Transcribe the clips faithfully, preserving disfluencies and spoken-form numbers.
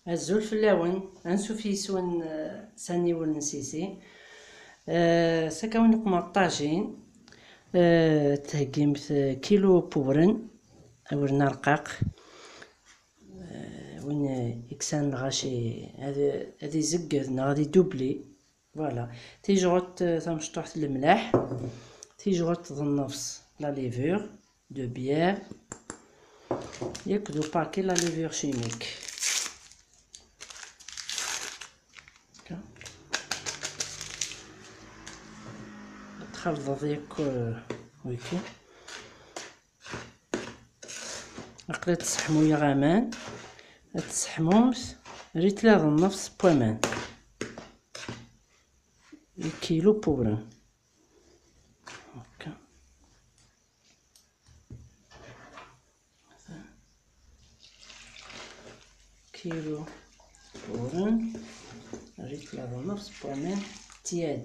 Azul fell-awen, ansuf yis-wen, eh, s aniwel n Sisi. Eh, s akka wen-uqmeɣ ṭṭajin, eh, theggimt, eh, kilu n wewren, awren arqaq. Eh, win, eh, iksan lɣaci ad, ad izegged neɣ ad idubli. Voilà. Tijɣut, eh, tamecṭuḥt lemlaḥ. Tijɣut d nnefs la levure de bière. Yak d upaki la levure chimique. Akka. Ad txalḍeḍ yak, eh, wiki. Aql-i ad tseḥmuyeɣ aman. Ad tseḥmumt rriɣ-t la d nnefs n waman. Kilu n wewren. Akka. Kilu n wewren. Rriɣ-t la d nnefs n waman. Tiad.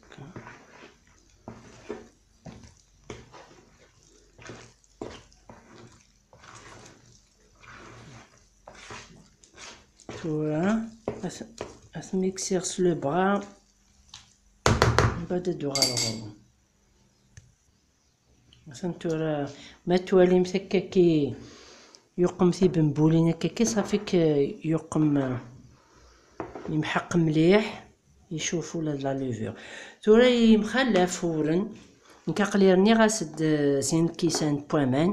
Akka. Tura, ad t-, ad t-miksiɣ s le bras, mbaɛd ad d-uɣaleɣ ɣur-wen. Atan tura, ma twalimt akka ki yuqem tibembulin akka ki, ṣafi k-, yuqem, eh, yemḥeq mliḥ, icuf ula d la levure. Tura yemxalaf uwren, nekk aql-i rniɣ-as-d, eh, sin lkisan n waman.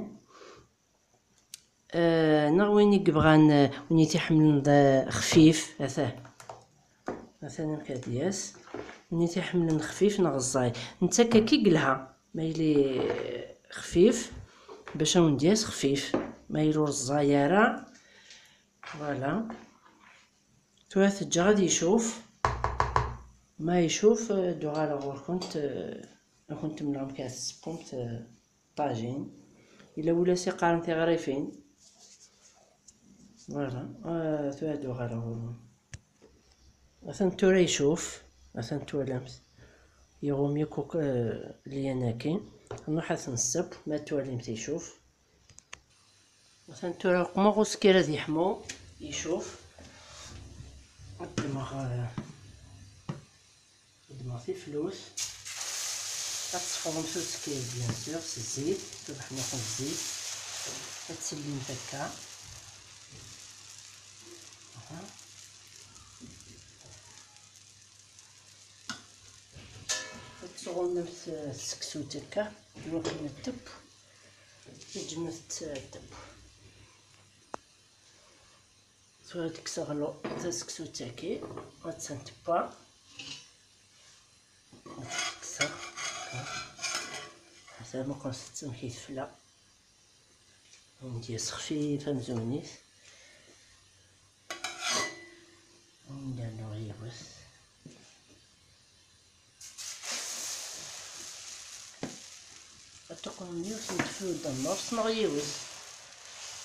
Eh, neɣ win i yebɣan, eh, win i t-iḥemmlen d, eh, xfif, ata. Atan amek ad d-yas. Win i t-iḥemmlen xfif neɣ ẓẓay. Netta akka ki yelha. Ma yili, eh, xfif, bac ad wen-d-yas xfif. Ma yili ur ẓẓay ara, voilà. Tura teǧǧa ad yecuf. Ma yecuf, eh, d-uɣaleɣ ɣur-kent, eh, ad kent-mleɣ amek ara tessewwemt, eh, ṭajin. Yella wul-as iqqaren tiɣrifin. Voilà. Ah, tura ad uɣaleɣ ɣur-wen. Atan tura yecuf. Atan twalamt. Iɣum yakk, eh, lyan-agi. Nruḥ ad t-nesseww, ma twalimt yecuf. Atan tura uqmeɣ uskir ad yeḥmu, yecuf. Ad ddmeɣ, eh, Xedmeɣ tiflut. Ad tṣefḍemt uskir, bien sûr, s zzit, ad ḥniqen zzit. Ad tellimt akka. Aha. Ad tɣummemt, eh, tseksut akka, iwakken ad teww. Teǧǧemt-tt ad teww. Tura ad kkseɣ lo-, taseksut-agi, ad tt-ntebba. Ad tt-kkseɣ. Ata meqqret ttemk i tefla. Anda yesxef-iyi amzun-is. Anda nuɣ yiwet. Ad tuqmem yiwet n tefrut d nnefs neɣ yiwet.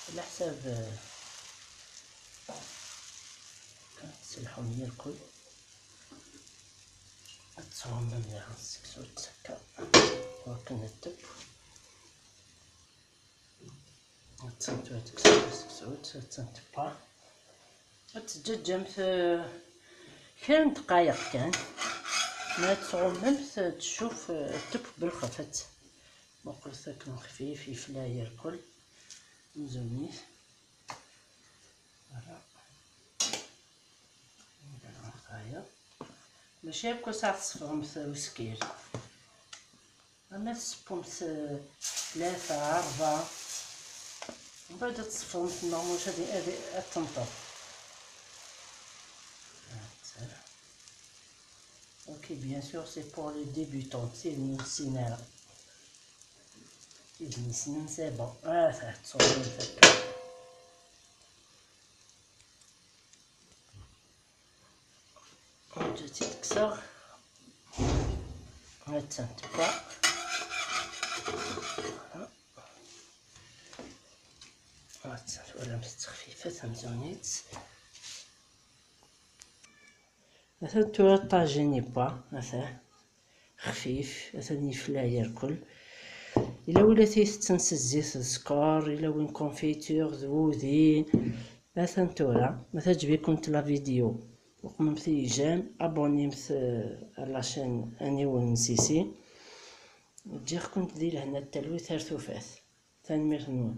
Ɛla ḥsab, eh, ad tselḥum yirkul. Ad tesɛummem daɣen seksu d tsekka. Wakken ad teww. Attan tura tekkes-d taseksut, attan tewwa. Ad teǧǧaǧǧamt, eh, kra n ddqayeq kan. Mi ad tɣummemt, eh, tcuf, eh, teww belxef. Ad muqlet akken xfif, yefla yerkul. Amzun-is. Voilà. Mačči akk ad tesfeḍemt uskir. Ama tsewwemt, eh, tlata, rebɛa, mbeɛd ad tsefḍemt neɣ mačči ad, ad, ad tenṭeḍ. Ok, bien sûr, c'est pour les débutants, tid ur nessin ara. Tid yessnen, c'est bon. Ah, ça, تصور. Ǧǧet-tt-id kkseɣ. Attan tewwa. Attan twalamt-tt xfifet amzun-itt. Atan tura ṭṭajin yewwa, atan xfif, atan yefla yerkul. Ila win la t-itetten s zzit d sskeṛ, ila win confiture d wudi. Atan tura, ma teɛǧeb-ikent la vidéo, uqmemt-iyi j'aime, abonnemt, euh, à la chaîne Aniwen n Sisi. Ǧǧiɣ-kent di lehna d talwit ar tufat. Tanemmirt-nwen.